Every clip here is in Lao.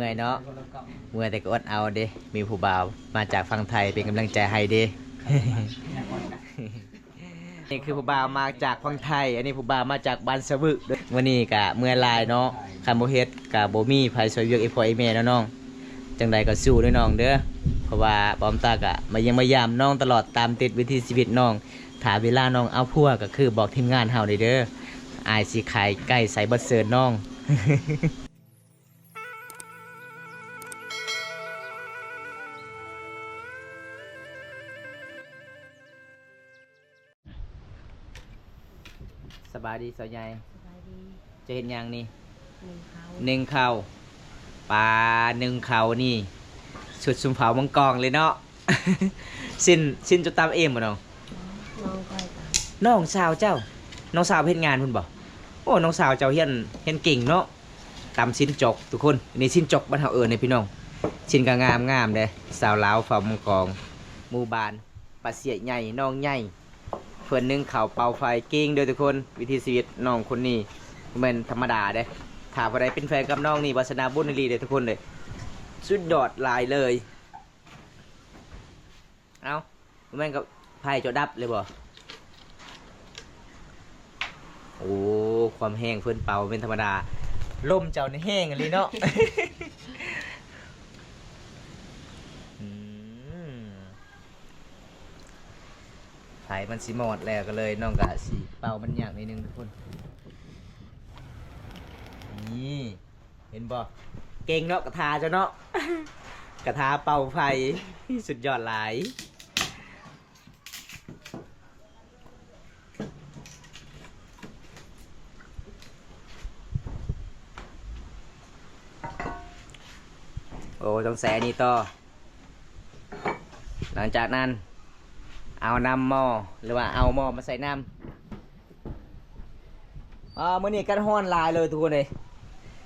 ເມື່ອຍເນາະ ເມື່ອຍແຕ່ກໍອົດເອົາເດ້ ມີຜູ້ບ່າວມາຈາກຝັ່ງໄທເປັນກຳລັງໃຈໃຫ້ເດ້. ນີ້ຄືຜູ້ບ່າວມາຈາກຝັ່ງໄທ ອັນນີ້ຜູ້ບ່າວມາຈາກບ້ານສະວຶກ. ມື້ນີ້ກະເມື່ອຍຫຼາຍເນາະ ຄັນບໍ່ເຮັດກະບໍ່ມີໃຜຊ່ວຍວຽກອີ່ພໍ່ອີ່ແມ່ເນາະນ້ອງ. ຈັ່ງໃດກໍສູ້ເດີນ້ອງເດີ ເພາະວ່າບ່າວຕາກະມາຢ້ຽມມາຢາມນ້ອງຕະຫຼອດ ຕາມຕິດວິຖີຊີວິດນ້ອງ. ຖ້າເວລານ້ອງເອົາຜົວກໍຄືບອກທີມງານເຮົາເດີ ອ້າຍຊິຂາຍໄກ່ໃສ່ບັດເຊີນນ້ອງ. ສະບາຍດີສາວໃຫຍ່. ສະບາຍດີ. ເຈົ້າເຮັດຫຍັງນີ້? ໜຶ້ງເຂົ້າ. ໜຶ້ງເຂົ້າ. ປາ ໜຶ້ງເຂົ້ານີ້ ສຸດຊຸມເຜົ່າມັງກອງເລີຍເນາະ. ຊິ້ນ ຊິ້ນເຈົ້າຕຳເອງບໍ່ນ້ອງ? ນ້ອງຂ້ອຍຕຳ. ນ້ອງສາວເຈົ້າ? ນ້ອງສາວໄປເຮັດງານພຸ້ນບໍ່? ໂອ້ ນ້ອງສາວເຈົ້າຮຽນ ຮຽນເກັ່ງເນາະ. ຕຳຊິ້ນຈົກທຸກຄົນ ນີ້ຊິ້ນຈົກບ້ານເຮົາເອີ້ນເດ້ພີ່ນ້ອງ. ຊິ້ນກໍງາມໆເດ້. ສາວລາວເຜົ່າມັງກອງ ໝູ່ບ້ານປາເຊຍໃຫຍ່ ໜອງໃຫຍ່ ເພິ່ນໜຶ້ງເຂົ້າເປົ່າໄຟເກັ່ງເດີທຸກຄົນ. ວິຖີຊີວິດນ້ອງຄົນນີ້ບໍ່ແມ່ນທຳມະດາເດ້. ຖ້າຜູ້ໃດເປັນແຟນກັບນ້ອງນີ້ ວາສະໜາບຸນອີ່ຫຼີເດ້ທຸກຄົນເດ້ ສຸດຍອດຫຼາຍເລີຍ. ເອົ້າ ບໍ່ແມ່ນກັບໄຟເຈົ້າດັບເລີຍບໍ່? ໂອ້ ຄວາມແຮງເພິ່ນເປົ່າບໍ່ແມ່ນທຳມະດາ. ລົມເຈົ້ານີ້ແຮງອີ່ຫຼີເນາະ. ອືມ ໄຟມັນຊິມອດແລ້ວ ກໍເລີຍນ້ອງກະຊິເປົ່າມັນຍາກໜ້ອຍໜຶ່ງທຸກຄົນ. ນີ້ ເຫັນບໍ່? ເກັ່ງເນາະ ກະທາເຈົ້າເນາະ ກະທາເປົ່າໄຟ ສຸດຍອດຫຼາຍ. ໂອ້ ຕ້ອງໃສ່ອັນນີ້ຕໍ່. ຫຼັງຈາກນັ້ນ ເອົານ້ຳໝໍ້ ຫຼືວ່າເອົາໝໍ້ມາໃສ່ນ້ຳ. ອ່າ ມື້ນີ້ອາກາດຮ້ອນຫຼາຍເລີຍທຸກຄົນເອີຍ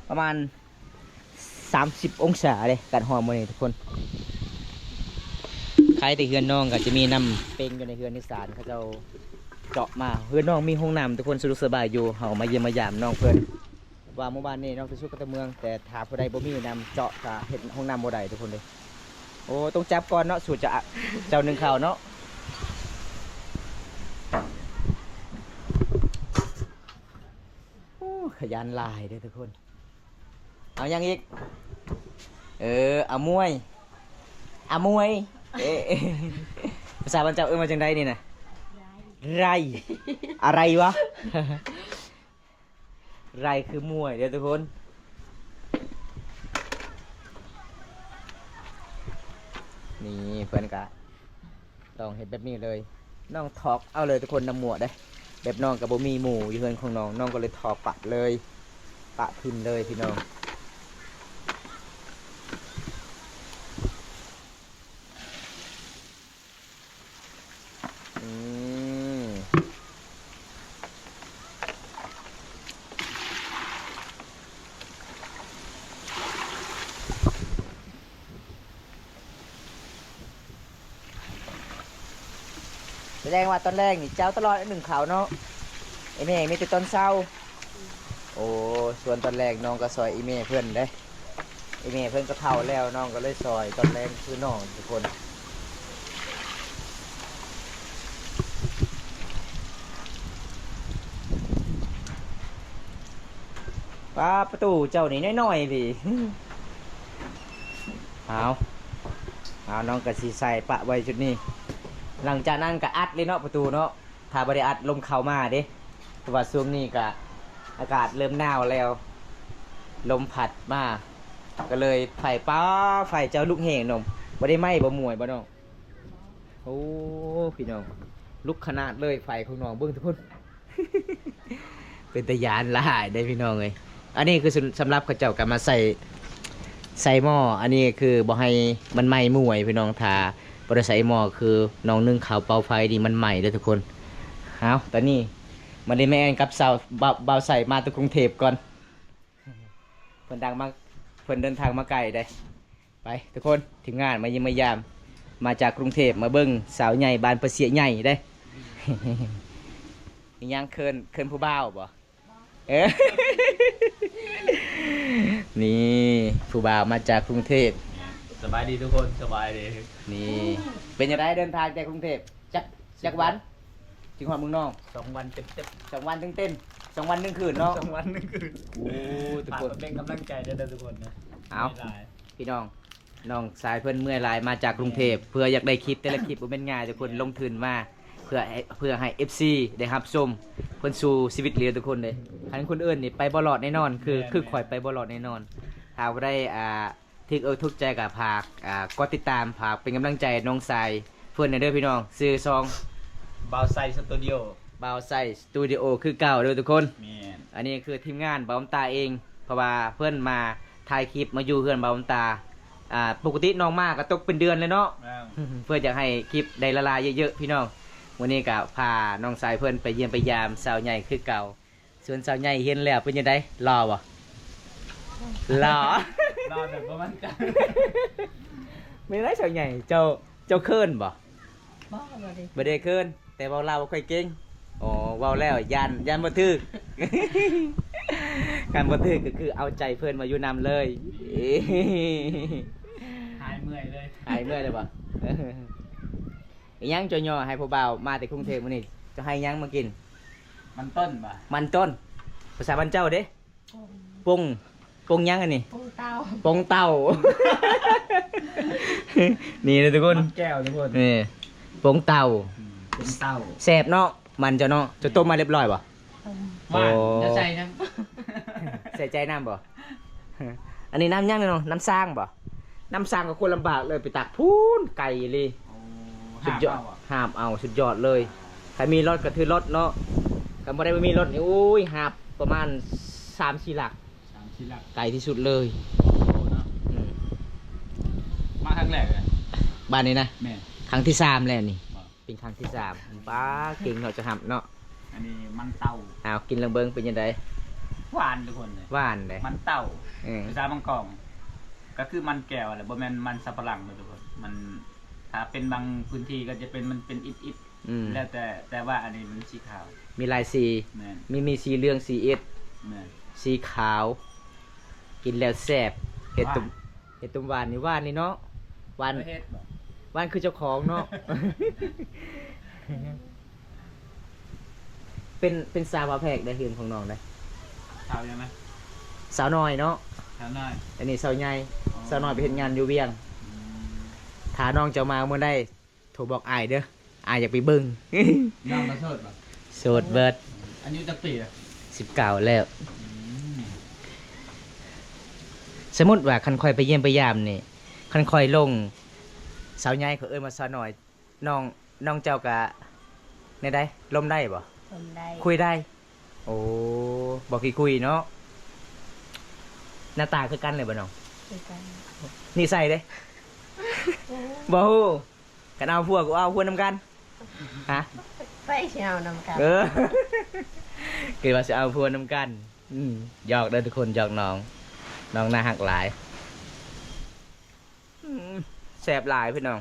ປະມານສາມສິບອົງສາເດ້ ອາກາດຮ້ອນມື້ນີ້ທຸກຄົນ. ໃກ້ແຕ່ເຮືອນນ້ອງກໍຈະມີນ້ຳເປັງຢູ່ໃນເຮືອນໃນສານ ເຂົາເຈົ້າເຈາະມາ. ເຮືອນນ້ອງມີຫ້ອງນ້ຳທຸກຄົນ ສະດວກສະບາຍຢູ່. ເຮົາມາຢ້ຽມມາຢາມນ້ອງເພິ່ນ ວ່າໝູ່ບ້ານນີ້ນ້ອງແຕ່ສຸດກັບແຕ່ເມືອງ ແຕ່ຖ້າຜູ້ໃດບໍ່ມີນ້ຳເຈາະ ກະເຮັດຫ້ອງນ້ຳບໍ່ໄດ້ທຸກຄົນເອີຍ. ໂອ້ ຕ້ອງຈັບກ່ອນເນາະ ສູດຈະ ເຈົ້າໜຶ້ງເຂົ້າເນາະ. ໂອ້ ຂະຫຍັນຫຼາຍເດີທຸກຄົນ. ເອົາຫຍັງອີກ? ເອີ ອາມວຍ ອາມວຍ. ເອ ພາສາບ້ານເຈົ້າເອີ້ນວ່າຈັ່ງໃດນີ້ນະ? ໄຣ ອາໄຣວະ? ໄຣຄືມວຍເດີທຸກຄົນ. ນີ້ເພິ່ນກະ ຕ້ອງເຮັດແບບນີ້ເລີຍ. ນ້ອງຖອກເອົາເລີຍທຸກຄົນ ນ້ຳມົວເດ້. ແບບນ້ອງກໍບໍ່ມີໝູ່ຢູ່ເຮືອນຂອງນ້ອງ ນ້ອງກໍເລີຍຖອກປະເລີຍ ປະຖິ້ມເລີຍພີ່ນ້ອງ. ອືມ ສະແດງວ່າຕອນແລງນີ້ເຈົ້າຕະຫຼອດໜຶ້ງເຂົ້າເນາະ ອີ່ແມ່ ມີແຕ່ຕອນເຊົ້າ. ໂອ້ ສ່ວນຕອນແລງນ້ອງກໍຊ່ອຍອີ່ແມ່ເພິ່ນເດ້. ອີ່ແມ່ເພິ່ນກໍເຖົ້າແລ້ວ ນ້ອງກໍເລີຍຊ່ອຍຕອນແລງຄືນ້ອງທຸກຄົນ. ປາ ປະຕູເຈົ້ານີ້ນ້ອຍໆ ພີ້. ເອົາ ເອົາ ນ້ອງກໍຊິໃສ່ປະໄວ້ຈຸດນີ້. ຫຼັງຈາກນັ້ນກໍອັດເລີຍເນາະ ປະຕູເນາະ. ຖ້າບໍ່ໄດ້ອັດລົມເຂົ້າມາເດ້ ເພາະວ່າຊ່ວງນີ້ກະອາກາດເລີ່ມໜາວແລ້ວ ລົມພັດມາ ກໍເລີຍໄຟ ປາ ໄຟເຈົ້າລຸກແຮງນ້ອງ. ບໍ່ໄດ້ໄໝ້ບໍ່ ມວຍບໍ່ນ້ອງ? ໂອ້ ພີ່ນ້ອງ ລຸກຂະໜາດເລີຍໄຟຂອງນ້ອງ ເບິ່ງທຸກຄົນ. ເປັນຕາຢ້ານຫຼາຍເດ້ພີ່ນ້ອງເອີຍ. ອັນນີ້ຄືສຳ ສຳລັບເຂົາເຈົ້າກໍມາໃສ່ ໃສ່ໝໍ້. ອັນນີ້ຄືບໍ່ໃຫ້ມັນໄໝ້ໝວຍພີ່ນ້ອງ. ຖ້າບໍ່ໄດ້ໃສ່ໝໍ້ ຄືນ້ອງໜຶ້ງເຂົ້າເປົ່າໄຟນີ້ມັນໄໝ້ເດ້ທຸກຄົນ. ເອົາ ຕອນນີ້ມາເລີຍ ແມ່ແອນກັບສາວ ບ່າວ ບ່າວໄຊມາແຕ່ກຸງເທບກ່ອນ. ເພິ່ນດັງມາ ເພິ່ນເດີນທາງມາໄກເດ້. ໄປທຸກຄົນ ທີມງານມາຢ້ຽມມາຢາມ ມາຈາກກຸງເທບ ມາເບິ່ງສາວໃຫຍ່ບ້ານປາເຊຍໃຫຍ່ເດ້. ມີຫຍັງ ເຂີນ ເຂີນຜູ້ບ່າວບໍ່? ເອີ ເ ນີ້ ຜູ້ບ່າວມາຈາກກຸງເທບ. ສະບາຍດີທຸກຄົນ ສະບາຍດີ. ນີ້ ເປັນຈັ່ງໃດເດີນທາງແຕ່ກຸງເທບ ຈັກ ຈັກວັນຈຶ່ງຮອດເມືອງນອງ? ສອງວັນເຕັມໆ ສອງວັນເຕັມໆ ສອງວັນໜຶ່ງຄືນເນາະ ສອງວັນໜຶ່ງຄືນ. ໂອ້ ທຸກຄົນ ຝາກເປັນກຳລັງໃຈເດີ ທຸກຄົນນະ. ເອົາ ພີ່ນ້ອງ ນ້ອງຊາຍເພິ່ນເມື່ອຍຫຼາຍ ມາຈາກກຸງເທບ ເພື່ອຢາກໄດ້ຄລິບ ແຕ່ລະຄລິບບໍ່ແມ່ນງ່າຍ ທຸກຄົນ ແມ່ນ ລົງທຶນມາ ເພື່ອໃຫ້ ເພື່ອໃຫ້ເອັຟຊີໄດ້ຮັບຊົມ ເພິ່ນສູ້ຊີວິດເລີຍ ທຸກຄົນເດ້. ຄັນຄົນອື່ນນີ້ໄປບໍ່ລອດແນ່ນອນ ຄື ແມ່ນ ຄືຂ້ອຍໄປບໍ່ລອດແນ່ນອນ. ຖ້າຜູ້ໃດ ອ່າ ຖືກອົກຖືກໃຈກໍຝາກ ອ່າ ກົດຕິດຕາມ ຝາກເປັນກຳລັງໃຈນ້ອງຊາຍເພິ່ນແດ່ເດີພີ່ນ້ອງ. ຊື່ຊ່ອງ ບ່າວໄຊສະຕູດິໂອ ບ່າວໄຊສະຕູດິໂອຄືເກົ່າເດີທຸກຄົນ. ແມ່ນ ອັນນີ້ຄືທີມງານບ່າວບຸນຕາເອງ ເພາະວ່າເພິ່ນມາຖ່າຍຄລິບ ມາຢູ່ເຮືອນບ່າວບຸນຕາ. ອ່າ ປົກກະຕິນ້ອງມາກໍຕົກເປັນເດືອນເລີຍເນາະ ແມ່ນ ເພື່ອຈະໃຫ້ຄລິບໄດ້ຫຼາຍໆເຍີະໆ ພີ່ນ້ອງ. ມື້ນີ້ກໍພານ້ອງຊາຍເພິ່ນໄປຢ້ຽມໄປຢາມສາວໃຫຍ່ຄືເກົ່າ. ສ່ວນສາວໃຫຍ່ເຫັນແລ້ວເປັນຈັ່ງໃດ? ຫຼໍ່ບໍ່? ຫຼໍ່ ຫຼໍ່ແບບບໍ່ໝັ້ນໃຈ. ແມ່ນໄດສາວໃຫຍ່ ເຈົ້າ ເຈົ້າເຂີນບໍ່? ບໍ່ ບໍ່ໄດ້ ບໍ່ໄດ້ເຂີນ ແຕ່ເວົ້າລາວບໍ່ຄ່ອຍເກັ່ງ. ອໍ ເວົ້າແລ້ວຢ້ານ ຢ້ານບໍ່ຖືກ ຄັນບໍ່ຖືກກໍຄືເອົາໃຈເພິ່ນມາຢູ່ນຳເລີຍ. ຫາຍເມື່ອຍເລີຍ ຫາຍເມື່ອຍເລີຍບໍ່? ອີຫຍັງເຈົ້າຍໍໃຫ້ຜູ້ບ່າວມາແຕ່ກຸງເທບມື້ນີ້? ເຈົ້າໃຫ້ຫຍັງມາກິນ? ມັນຕົ້ນບໍ່? ມັນຕົ້ນ ພາສາບ້ານເຈົ້າເດ້? ປົງ ປົງຫຍັງອັນນີ້? ປົງເຕົ່າ ປົງເຕົ່າ. ນີ້ເດີທຸກຄົນ ມັນແກ້ວທຸກຄົນ ນີ້ ປົງເຕົ່າ ອືມ ປົງເຕົ່າ ແຊບເນາະ. ມັນເຈົ້າເນາະ ເຈົ້າຕົ້ມມາລຽບຮ້ອຍບໍ່? ຕົ້ມ ຫວານ ໂອ້ ຈະໃສ່ນຳ ໃສ່ໃຈນຳບໍ່? ອັນນີ້ນ້ຳຫຍັງເນາະ? ນ້ຳສ້າງບໍ່? ນ້ຳສ້າງກໍຄົນລຳບາກເລີຍ ໄປຕັກພຸ້ນ ໄກອີ່ຫຼີ. ໂອ້ ສຸດຍອດ ຫາບເອົາ ຫາບເອົາ ສຸດຍອດເລີຍ. ຖ້າມີລົດກໍຖືລົດເນາະ ຄັນບໍ່ໄດ້ ບໍ່ມີລົດນີ້ ໂອ້ຍ ຫາບປະມານສາມສີ່ຫຼັກ ສາມສີ່ຫຼັກ ໄກທີ່ສຸດເລີຍ. ໂອ້ເນາະ ອືມ ມາຄັ້ງແລກເລີຍ ບ້ານນີ້ນະ. ແມ່ນ ຄັ້ງທີສາມແລ້ວນີ້ ເປັນຄັ້ງທີສາມ. ປ້າ ເກັ່ງເນາະ ຈະຫາບເນາະ. ອັນນີ້ມັນເຕົ່າ ເອົາ ກິນລອງເບິ່ງເປັນຈັ່ງໃດ? ຫວານທຸກຄົນເລີຍ ຫວານເດ້ ມັນເຕົ່າ. ເອີ ພາສາບາງກອງ ກໍຄືມັນແກ້ວແຫຼະ ບໍ່ແມ່ນມັນສຳປະຫຼັງເດີທຸກຄົນ. ມັນ ຖ້າເປັນບາງພື້ນທີ່ກໍຈະເປັນ ມັນເປັນອິດໆ ອືມ ແລ້ວແຕ່ ແຕ່ວ່າອັນນີ້ມັນສີຂາວ ມີຫຼາຍສີ. ແມ່ນ ມີ ມີສີເຫຼືອງ ສີອິດ ແມ່ນ ສີຂາວ. ກິນແລ້ວແຊບ ເຫັດຕົ້ມ ຫວານ ເຫັດຕົ້ມຫວານນີ້ຫວານນີ້ເນາະ ຫວານ ເຮັດບໍ່? ຫວານຄືເຈົ້າຂອງເນາະ. ເປັນ ເປັນສາວບ່າວແພກໄດ້ ເຮືອນຂອງນ້ອງໄດ້ ສາວຫຍັງນະ? ສາວນ້ອຍເນາະ ສາວນ້ອຍ ອັນນີ້ສາວໃຫຍ່. ອໍ ສາວນ້ອຍໄປເຮັດງານຢູ່ວຽງ. ອືມ ຖ້ານ້ອງເຈົ້າມາມື້ໃດ ໂທບອກອ້າຍເດີ ອ້າຍຢາກໄປເບິ່ງ. ນ້ອງກໍໂສດບໍ່? ໂສດເບິດ. ອາຍຸຈັກປີລະ? ສິບເກົ້າແລ້ວ. ອືມ ສົມມຸດວ່າຄັນຂ້ອຍໄປຢ້ຽມໄປຢາມນີ້ ຄັນຂ້ອຍລົງ ສາວໃຫຍ່ ຂ້ອຍເອີ້ນວ່າສາວນ້ອຍ ນ້ອງ ນ້ອງເຈົ້າກະແນວໃດ? ລົມໄດ້ບໍ່? ລົມໄດ້ ຄຸຍໄດ້. ໂອ້ ບໍ່ຂີ້ຄຸຍເນາະ. ໜ້າຕາຄືກັນເລີຍບໍ່ນ້ອງ? ຄືກັນ. ນິໄສເດ້? ບໍ່ຮູ້. ຄັນເອົາຜົວກໍເອົາຜົວນຳກັນ. ຮະ? ໃຜຊິເອົານຳກັນ? ເອີ ຄິດວ່າຊິເອົາຜົວນຳກັນ. ອືມ ຫຍອກເດີທຸກຄົນ ຫຍອກນ້ອງ ນ້ອງໜ້າຮັກຫຼາຍ. ອືມ ແຊບຫຼາຍພີ່ນ້ອງ.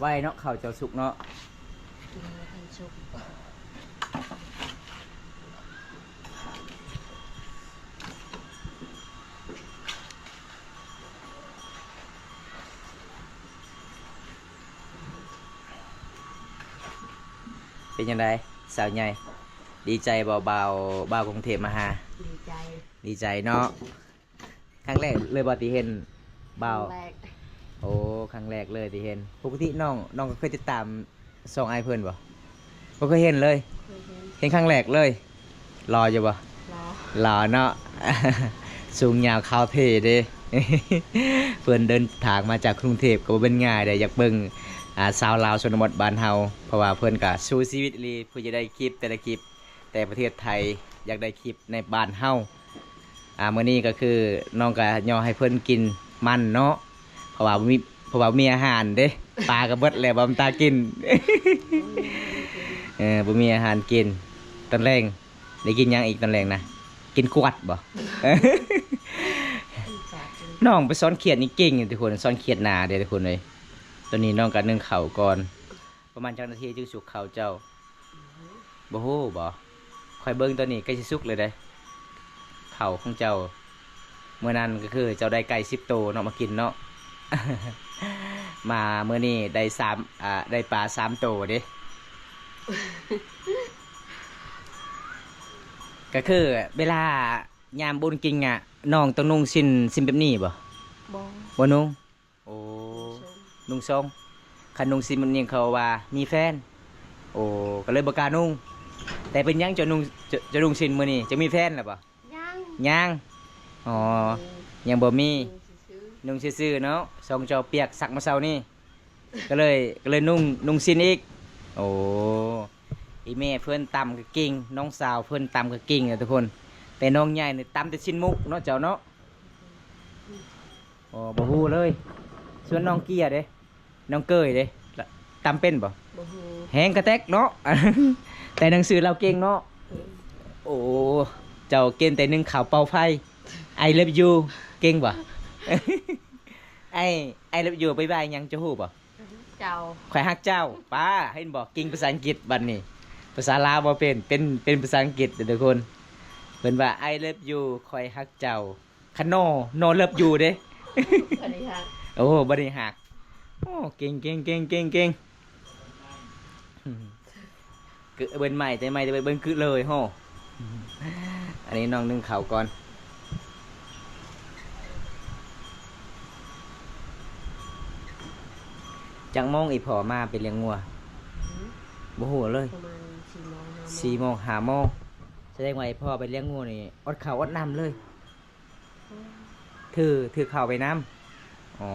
ໄວເນາະ ເຂົ້າເຈົ້າສຸກເນາະ. ກິນໃຫ້ມັນສຸກ. ເປັນຈັ່ງໃດສາວໃຫຍ່ ດີໃຈບໍ່ ບ່າວ ບ່າວກຸງເທບມາຫາ? ດີໃຈ. ດີໃຈເນາະ. ຄັ້ງແລກເລີຍບໍ່ທີ່ເຫັນບ່າວ? ຄັ້ງແລກ. ໂອ້ ຄັ້ງແລກເລີຍທີ່ເຫັນ. ປົກກະຕິນ້ອງ ນ້ອງກໍເຄີຍຕິດຕາມຊ່ອງອ້າຍເພິ່ນບໍ່? ບໍ່ເຄີຍເຫັນເລີຍ. ເຄີຍເຫັນ. ເຫັນຄັ້ງແລກເລີຍ. ຫຼໍ່ຢູ່ບໍ່? ຫຼໍ່. ຫຼໍ່ເນາະ. ສູງຍາວຂາວເທ່ເດ້. ເພິ່ນເດີນທາງມາຈາກກຸງເທບກໍບໍ່ແມ່ນງ່າຍເດ້ ຢາກເບິ່ງ ອ່າ ຊາວລາວຊົນນະບົດບ້ານເຮົາ ເພາະວ່າເພິ່ນກໍສູ້ຊີວິດອີ່ຫຼີ ເພື່ອຈະໄດ້ຄລິບແຕ່ລະຄລິບ ແຕ່ປະເທດໄທ ຢາກໄດ້ຄລິບໃນບ້ານເຮົາ. ອ່າ ມື້ນີ້ກໍຄືນ້ອງກໍຍໍໃຫ້ເພິ່ນກິນມັນເນາະ ເພາະວ່າບໍ່ມີ ເພາະວ່າບໍ່ມີອາຫານເດ້ ປາກໍເບິດແລ້ວ ບໍ່ມີຕາກິນ. ເອີ ບໍ່ມີອາຫານກິນ. ຕອນແລງໄດ້ກິນຫຍັງອີກຕອນແລງນະ? ກິນກວດບໍ່? ນ້ອງໄປຊ້ອນຂຽດນີ້ເກັ່ງທຸກຄົນ ຊ້ອນຂຽດໜາເດ້ທຸກຄົນເອີຍ. ຕອນນີ້ນ້ອງກໍໜຶ້ງເຂົ້າກ່ອນ. ປະມານຈັກນາທີຈຶ່ງສຸກເຂົ້າເຈົ້າ? ບໍ່ຮູ້ບໍ? ຂ້ອຍເບິ່ງຕອນນີ້ໃກ້ຊິສຸກເລີຍເດ້ ເຂົ້າຂອງເຈົ້າ. ມື້ນັ້ນກໍຄືເຈົ້າໄດ້ໄກ່ສິບໂຕເນາະ ມາກິນເນາະ. ມາມື້ນີ້ໄດ້ສາມ ອ່າ ໄດ້ປາສາມໂຕເດ້. ກໍຄືເວລາຍາມບຸນກິນອະ ນ້ອງຕ້ອງນຸ່ງສິ້ນ ສິ້ນແບບນີ້ບໍ? ບໍ່ ບໍ່ນຸ່ງ. ໂອ້ ນຸ່ງຊົງ ນຸ່ງຊົງ. ຄັນນຸ່ງສິ້ນແບບນີ້ເຂົາວ່າມີແຟນ. ໂອ້ ກໍເລີຍບໍ່ກ້ານຸ່ງ. ແຕ່ເປັນຫຍັງເຈົ້ານຸ່ງ ເຈົ້າ ເຈົ້ານຸ່ງສິ້ນມື້ນີ້ ເຈົ້າມີແຟນແລ້ວບໍ່? ຍັງ ຍັງ. ອໍ ອືມ ຍັງບໍ່ມີ ນຸ່ງຊື່ໆ ນຸ່ງຊື່ໆເນາະ. ສອງຈໍປຽກຊັກມາເຊົ້ານີ້ ກໍເລີຍ ກໍເລີຍນຸ່ງ ນຸ່ງສິ້ນອີກ. ໂອ້ ອີແມ່ເພິ່ນຕຳກໍເກັ່ງ ນ້ອງສາວເພິ່ນຕຳກໍເກັ່ງນະທຸກຄົນ. ແຕ່ນ້ອງໃຫຍ່ນີ້ຕຳແຕ່ສິ້ນໝູເນາະເຈົ້າເນາະ. ອໍ ບໍ່ຮູ້ເລີຍ. ສ່ວນນ້ອງເກຍເດ້ ນ້ອງເກີຍເດ້ ຕຳເປັນບໍ່? ບໍ່ຮູ້ ແຮງກະແຕັກເນາະ. ແຕ່ໜັງສືລາວເກັ່ງເນາະ. ເກັ່ງ ໂອ້ ເຈົ້າເກັ່ງແຕ່ໜຶ່ງເຂົ້າເປົ່າໄຟ. I love you ເກັ່ງບໍ່? I I love you ບາຍບາຍຫຍັງ ເຈົ້າຮູ້ບໍ່? ເຈົ້າ ຂ້ອຍຮັກເຈົ້າ. ປ້າ ເຫັນບໍ່? ເກັ່ງພາສາອັງກິດບັດນີ້ ພາສາລາວບໍ່ເປັນ ເປັນ ເປັນພາສາອັງກິດເດີທຸກຄົນ. ເພິ່ນວ່າ I love you ຂ້ອຍຮັກເຈົ້າ. ຄັນ no no love you ເດ້ ບໍ່ໄດ້ຮັກ. ໂອ້ ບໍ່ໄດ້ຮັກ. ໂອ້ ເກັ່ງ ເກັ່ງ ເກັ່ງ ເກັ່ງ ເກັ່ງ. ເກີດເບິ່ງໃໝ່ ແຕ່ໃໝ່ ແຕ່ເບິ່ງຄືເລີຍໂຫ. ອັນນີ້ນ້ອງໜຶ້ງເຂົ້າກ່ອນ. ຈັກໂມງອີ່ພໍ່ມາໄປລ້ຽງງົວ? ຫືມ ບໍ່ຮູ້ເລີຍ. ປະມານສີ່ໂມງ ຫ້າໂມງ ສີ່ໂມງ ຫ້າໂມງ. ສະແດງວ່າອີ່ພໍ່ໄປລ້ຽງງົວນີ້ ອົດເຂົ້າອົດນ້ຳເລີຍ. ຖື ຖືເຂົ້າໄປນຳ. ອໍ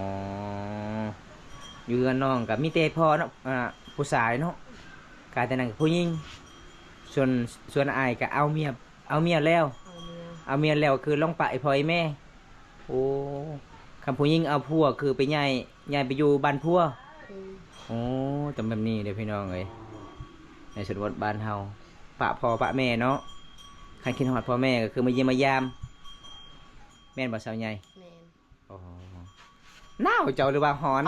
ຢູ່ເຮືອນນ້ອງກໍມີແຕ່ພໍ່ເນາະ ອ່າ ຜູ້ຊາຍເນາະ. ກາຍແຕ່ນັ້ນກໍຜູ້ຍິງ. ສ່ວນ ສ່ວນອ້າຍກໍເອົາເມຍ ເອົາເມຍແລ້ວ ເອົາເມຍ ເອົາເມຍແລ້ວຄືລົງປະອີ່ພໍ່ອີ່ແມ່. ໂອ້ ຄັນຜູ້ຍິງເອົາຜົວຄືໄປຍ້າຍ ຍ້າຍໄປຢູ່ບ້ານຜົວ. ອືມ ໂອ້ ຕ້ອງແບບນີ້ເດີພີ່ນ້ອງເອີຍ. ໃນຊົນນະບົດບ້ານເຮົາ ປະພໍ່ປະແມ່ເນາະ. ຄັນຄິດຮອດພໍ່ແມ່ກໍຄືມາຢ້ຽມມາຢາມ ແມ່ນບໍ່ສາວໃຫຍ່? ແມ່ນ. ໂອ້ ໜາວເຈົ້າ ຫຼືວ່າຮ້ອນ?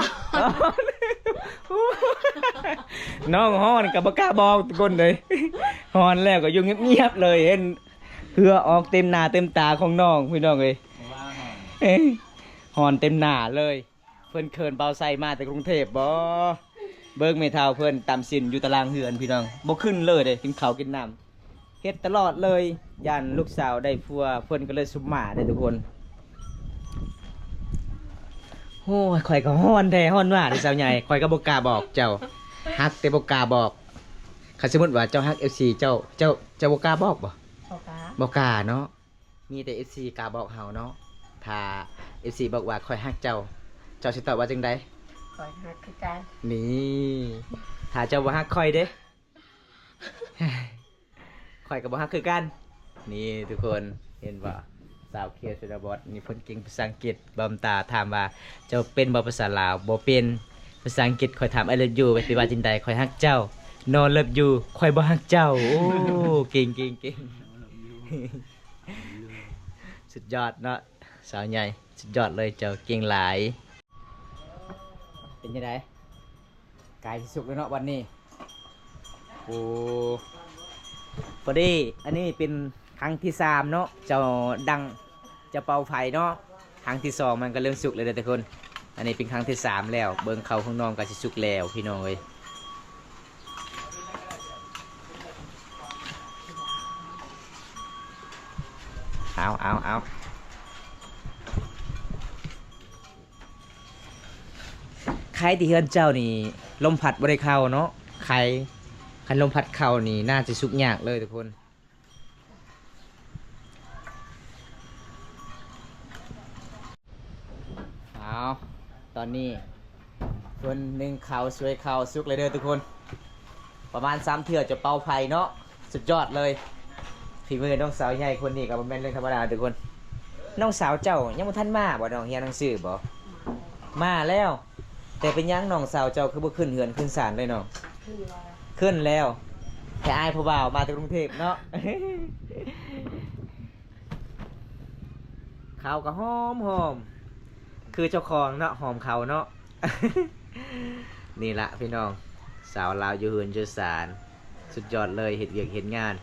ນ້ອງຮ້ອນກໍບໍ່ກ້າບອກທຸກຄົນເດ້. ຮ້ອນແລ້ວກໍຢູ່ງຽບໆເລີຍ ເຫັນເຫື່ອອອກເຕັມໜ້າເຕັມຕາຂອງນ້ອງພີ່ນ້ອງເອີຍ. ຮ້ອນເຕັມໜ້າເລີຍ. ເພິ່ນເຂີນບ່າວໄຊມາແຕ່ກຸງເທບບໍ? ເບິ່ງແມ່ເຖົ້າເພິ່ນຕຳສິ້ນຢູ່ຕາລ່າງເຮືອນພີ່ນ້ອງ ບໍ່ຂຶ້ນເລີຍເດ້ ກິນເຂົ້າກິນນ້ຳ ເຮັດຕະຫຼອດເລີຍ. ຢ້ານລູກສາວໄດ້ຜົວ ເພິ່ນກໍເລີຍສຸມໝາເດ້ທຸກຄົນ. ໂອ້ຍ ຂ້ອຍກໍຮ້ອນແທ້ຮ້ອນວ່າເດ້ສາວໃຫຍ່ ຂ້ອຍກໍບໍ່ກ້າບອກເຈົ້າ ຮັກແຕ່ບໍ່ກ້າບອກ. ຄັນສົມມຸດວ່າເຈົ້າຮັກເອັຟຊີ ເຈົ້າ ເຈົ້າ ເຈົ້າບໍ່ກ້າບອກບໍ? ບໍ່ກ້າ ບໍ່ກ້າເນາະ. ມີແຕ່ເອັຟຊີກ້າບອກເຮົາເນາະ. ຖ້າເອັຟຊີບອກວ່າຂ້ອຍຮັກເຈົ້າ ເຈົ້າຊິຕອບວ່າຈັ່ງໃດ? ຂ້ອຍຮັກຄືກັນ. ນີ້ ຖ້າເຈົ້າບໍ່ຮັກຂ້ອຍເດ້? ຂ້ອຍກໍບໍ່ຮັກຄືກັນ. ນີ້ທຸກຄົນເຫັນບໍ່? ສາວເຂດຊົນນະບົດນີ້ເພິ່ນເກັ່ງພາສາອັງກິດ. ບຳຕາຖາມວ່າ ເຈົ້າເປັນບໍ່ພາສາລາວ? ບໍ່ເປັນ. ພາສາອັງກິດ ຂ້ອຍຖາມ I love you ໄປວ່າຈັ່ງໃດ? ຂ້ອຍຮັກເຈົ້າ. No love you ຂ້ອຍບໍ່ຮັກເຈົ້າ. ໂອ້ ເກັ່ງ ເກັ່ງ ເກັ່ງ. ສຸດຍອດເນາະ ສາວໃຫຍ່ ສຸດຍອດເລີຍ ເຈົ້າເກັ່ງຫຼາຍ. ເປັນຈັ່ງໃດ? ໃກ້ຊິສຸກແລ້ວເນາະບັດນີ້. ໂອ້ ພໍດີ ອັນນີ້ເປັນຄັ້ງທີສາມເນາະ ເຈົ້າດັງ ເຈົ້າເປົ່າໄຟເນາະ. ຄັ້ງທີສອງມັນກໍເລີ່ມສຸກແລ້ວເດີທຸກຄົນ. ອັນນີ້ເປັນຄັ້ງທີສາມແລ້ວ. ເບິ່ງເຂົ້າຂອງນ້ອງກໍຊິສຸກແລ້ວພີ່ນ້ອງເອີຍ. ເອົາ ເອົາ ເອົາ ໄຄທີ່ເຮືອນເຈົ້ານີ້ລົມພັດບໍ່ໄດ້ເຂົ້າເນາະ. ໄຄ ຄັນລົມພັດເຂົ້ານີ້ໜ້າຈະສຸກຍາກເລີຍທຸກຄົນ. ເອົາ ຕອນນີ້ເພິ່ນໜຶ້ງເຂົ້າ ສວຍເຂົ້າ ສຸກແລ້ວເດີທຸກຄົນ. ປະມານສາມເທື່ອຈະເປົ່າໄຟເນາະ. ສຸດຍອດເລີຍ. ຝີມືນ້ອງສາວໃຫຍ່ຄົນນີ້ກໍບໍ່ແມ່ນເລື່ອງທຳມະດາທຸກຄົນ. ນ້ອງສາວເຈົ້າຍັງບໍ່ທັນມາບໍ່? ນ້ອງຮຽນໜັງສືບໍ່? ມາແລ້ວ. ແຕ່ເປັນຫຍັງນ້ອງສາວເຈົ້າຄືບໍ່ຂຶ້ນເຮືອນຂຶ້ນຊານເລີຍນ້ອງ? ຂຶ້ນແລ້ວ ຂຶ້ນແລ້ວ. ແຕ່ອ້າຍຜູ້ບ່າວມາແຕ່ກຸງເທບເນາະ. ເຂົ້າກໍຫອມໆ ຄືເຈົ້າຂອງເນາະ ຫອມເຂົ້າເນາະ. ນີ້ລະພີ່ນ້ອງ ສາວລາວຢູ່ເຮືອນຢູ່ຊານ. ສຸດຍອດເລີຍ ເຮັດວຽກເຮັດງານ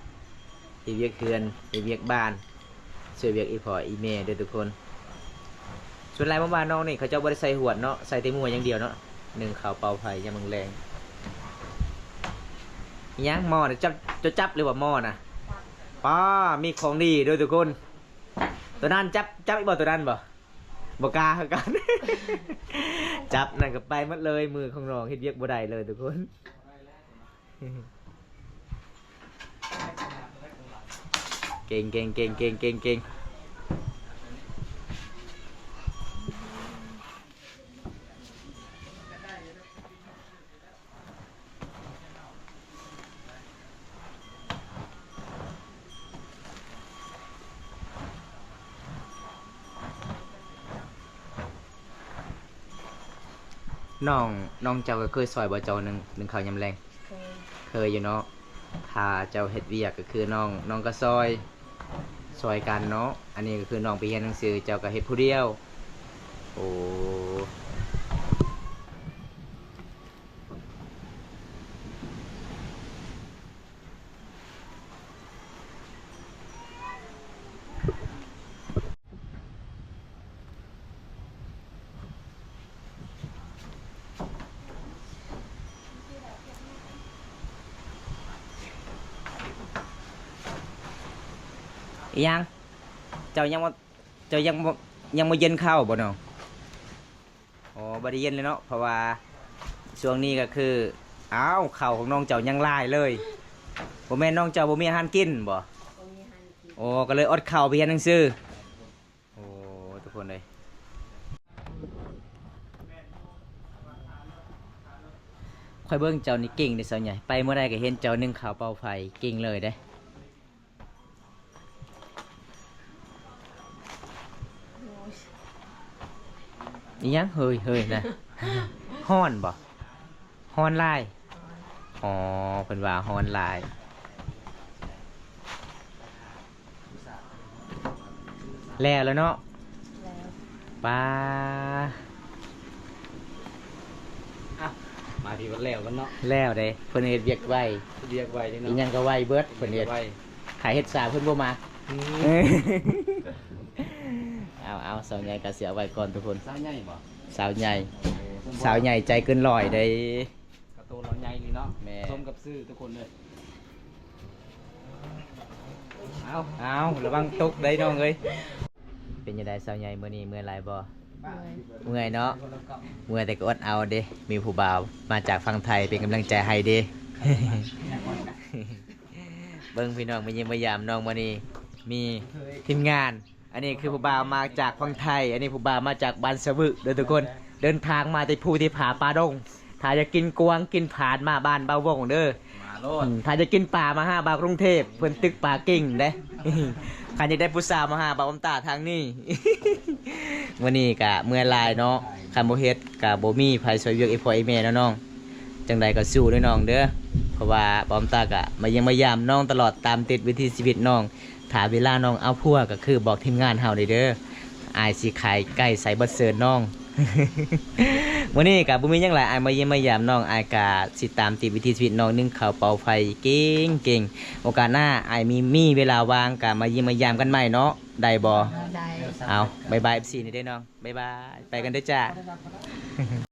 ເຮັດວຽກເຮືອນ ເຮັດວຽກບ້ານ ຊ່ວຍວຽກອີ່ພໍ່ອີ່ແມ່ເດີທຸກຄົນ. ສ່ວນຫຼາຍໝູ່ບ້ານນ້ອງນີ້ ເຂົາເຈົ້າບໍ່ໄດ້ໃສ່ຫວດເນາະ ໃສ່ແຕ່ມົ້ວຢ່າງດຽວເນາະ ໜຶ້ງເຂົ້າເປົ່າໄຟຍາມແລງໆ. ອີຫຍັງໝໍ້ນະ ຈັບ ເຈົ້າຈັບຫຼືວ່າໝໍ້ນະ? ປ້າ ມີຂອງດີເດີທຸກຄົນ. ໂຕນັ້ນຈັບ ຈັບອີກບໍ່ ໂຕນັ້ນບໍ່? ບໍ່ກ້າຄືກັນ. ຈັບນັ້ນກໍໄປໝົດເລີຍ ມືຂອງນ້ອງເຮັດວຽກບໍ່ໄດ້ເລີຍທຸກຄົນ. ເກັ່ງ ເກັ່ງ ເກັ່ງ ເກັ່ງ ເກັ່ງ ເກັ່ງ. ນ້ອງ ນ້ອງເຈົ້າກໍເຄີຍຊ່ອຍບໍ່ ເຈົ້າໜຶ້ງ ໜຶ້ງເຂົ້າຍາມແລງ? ເຄີຍ ເຄີຍຢູ່ເນາະ. ຖ້າເຈົ້າເຮັດວຽກກໍຄືນ້ອງ ນ້ອງກໍຊ່ອຍ ຊ່ອຍກັນເນາະ. ອັນນີ້ກໍຄືນ້ອງໄປຮຽນໜັງສື ເຈົ້າກໍເຮັດຜູ້ດຽວ. ໂອ້. ອີຫຍັງ? ເຈົ້າຍັງບໍ່ ເຈົ້າຍັງບໍ່ ຍັງບໍ່ເຢັນເຂົ້າບໍ່ນ້ອງ? ອໍ ບໍ່ໄດ້ເຢັນເລີຍເນາະ ເພາະວ່າຊ່ວງນີ້ກໍຄື ອ້າວ ເຂົ້າຂອງນ້ອງເຈົ້າຍັງຫຼາຍເລີຍ. ບໍ່ແມ່ນນ້ອງເຈົ້າບໍ່ມີອາຫານກິນບໍ່? ບໍ່ມີອາຫານກິນ. ອໍ ກໍເລີຍອົດເຂົ້າໄປຮຽນໜັງສື. ໂອ້ ທຸກຄົນເອີຍ ຂ້ອຍເບິ່ງເຈົ້ານີ້ເກັ່ງເດ້ສາວໃຫຍ່ ໄປມື້ໃດກໍເຫັນເຈົ້າໜຶ້ງເຂົ້າເປົ່າໄຟ ເກັ່ງເລີຍເດ້. ອີຫຍັງເຮີ້ຍໆ ນະ? ຮ້ອນບໍ່? ຮ້ອນຫຼາຍ? ອໍ ເພິ່ນວ່າຮ້ອນຫຼາຍ. ແລ້ວລະເນາະ? ແລ້ວ. ປ້າ. ອ່ະ ມາທີ່ວັດແລ້ວກັນເນາະ. ແລ້ວເດ້ ເພິ່ນເຮັດວຽກໄວ ເຮັດວຽກໄວເດ້ເນາະ. ອີຫຍັງກໍໄວເບິດ ເພິ່ນເຮັດ ເຮັດໄວ. ຖ້າເຮັດຊ້າເພິ່ນບໍ່ມັກ. ອືມ. ເອົາໆ ສາວໃຫຍ່ກໍຊິເອົາໄວ້ກ່ອນທຸກຄົນ. ສາວໃຫຍ່ບໍ່? ສາວໃຫຍ່. ໂອ້ ສາວໃຫຍ່ໃຈເກີນຮ້ອຍເດ້. ກະໂຕລາວໃຫຍ່ນີ້ເນາະ. ແມ່ນ. ສົມກັບຊື່ທຸກຄົນເດີ. ເອົາ ເອົາ ລະວັງຕົກໄດ໋ນ້ອງເອີຍ. ເປັນຈັ່ງໃດສາວໃຫຍ່ ມື້ນີ້ເມື່ອຍຫຼາຍບໍ່? ເມື່ອຍ. ເມື່ອຍເນາະ. ເມື່ອຍແຕ່ກໍອົດເອົາເດ້ ມີຜູ້ບ່າວມາຈາກຝັ່ງໄທເປັນກຳລັງໃຈໃຫ້ເດ້. ເບິ່ງພີ່ນ້ອງ ມາຢ້ຽມມາຢາມນ້ອງມື້ນີ້ ມີທີມງານ. ອັນນີ້ຄືຜູ້ບ່າວມາຈາກຝັ່ງໄທ ອັນນີ້ຜູ້ບ່າວມາຈາກບ້ານສະວຶເດີທຸກຄົນ. ເດີນທາງມາແຕ່ພູທີ່ຜາປ່າດົງ. ຖ້າຢາກກິນກວາງກິນຜານ ມາບ້ານບ່າວວົງເດີ. ມາໂລດ. ອືມ ຖ້າຢາກກິນປາ ມາຫາບ່າວກຸງເທບ ເພິ່ນຕຶກປາເກັ່ງເດ້. ຄັນຢາກໄດ້ຜູ້ສາວ ມາຫາບ່າວອຳຕາທາງນີ້. ມື້ນີ້ກະເມື່ອຍຫຼາຍເນາະ ຄັນບໍ່ເຮັດກະບໍ່ມີໃຜຊ່ວຍວຽກອີ່ພໍ່ອີ່ແມ່ເນາະນ້ອງ. ຈັ່ງໃດກໍສູ້ເດີນ້ອງເດີ ເພາະວ່າບ່າວອຳຕາກະມາຢ້ຽມມາຢາມນ້ອງຕະຫຼອດ ຕາມຕິດວິຖີຊີວິດນ້ອງ. ຖ້າເວລານ້ອງເອົາຜົວກໍຄືບອກທີມງານເຮົາເດີ ອ້າຍຊິຂາຍໄກ່ໃສ່ບັດເຊີນນ້ອງ. ມື້ນີ້ກໍບໍ່ມີຫຍັງຫຼາຍ ອ້າຍມາຢ້ຽມມາຢາມນ້ອງ ອ້າຍກໍຊິຕາມຕິດວິຖີຊີວິດນ້ອງ ໜຶ້ງເຂົ້າເປົ່າໄຟເກັ່ງໆ. ໂອກາດໜ້າອ້າຍມີ ມີເວລາວ່າງກໍມາຢ້ຽມມາຢາມກັນໃໝ່ເນາະ ໄດ້ບໍ່? ໄດ້. ເອົາ ບາຍບາຍ ເອັຟຊີ ນີ້ເດ້ນ້ອງ ບາຍບາຍ ໄປກັນເດີຈ້າ.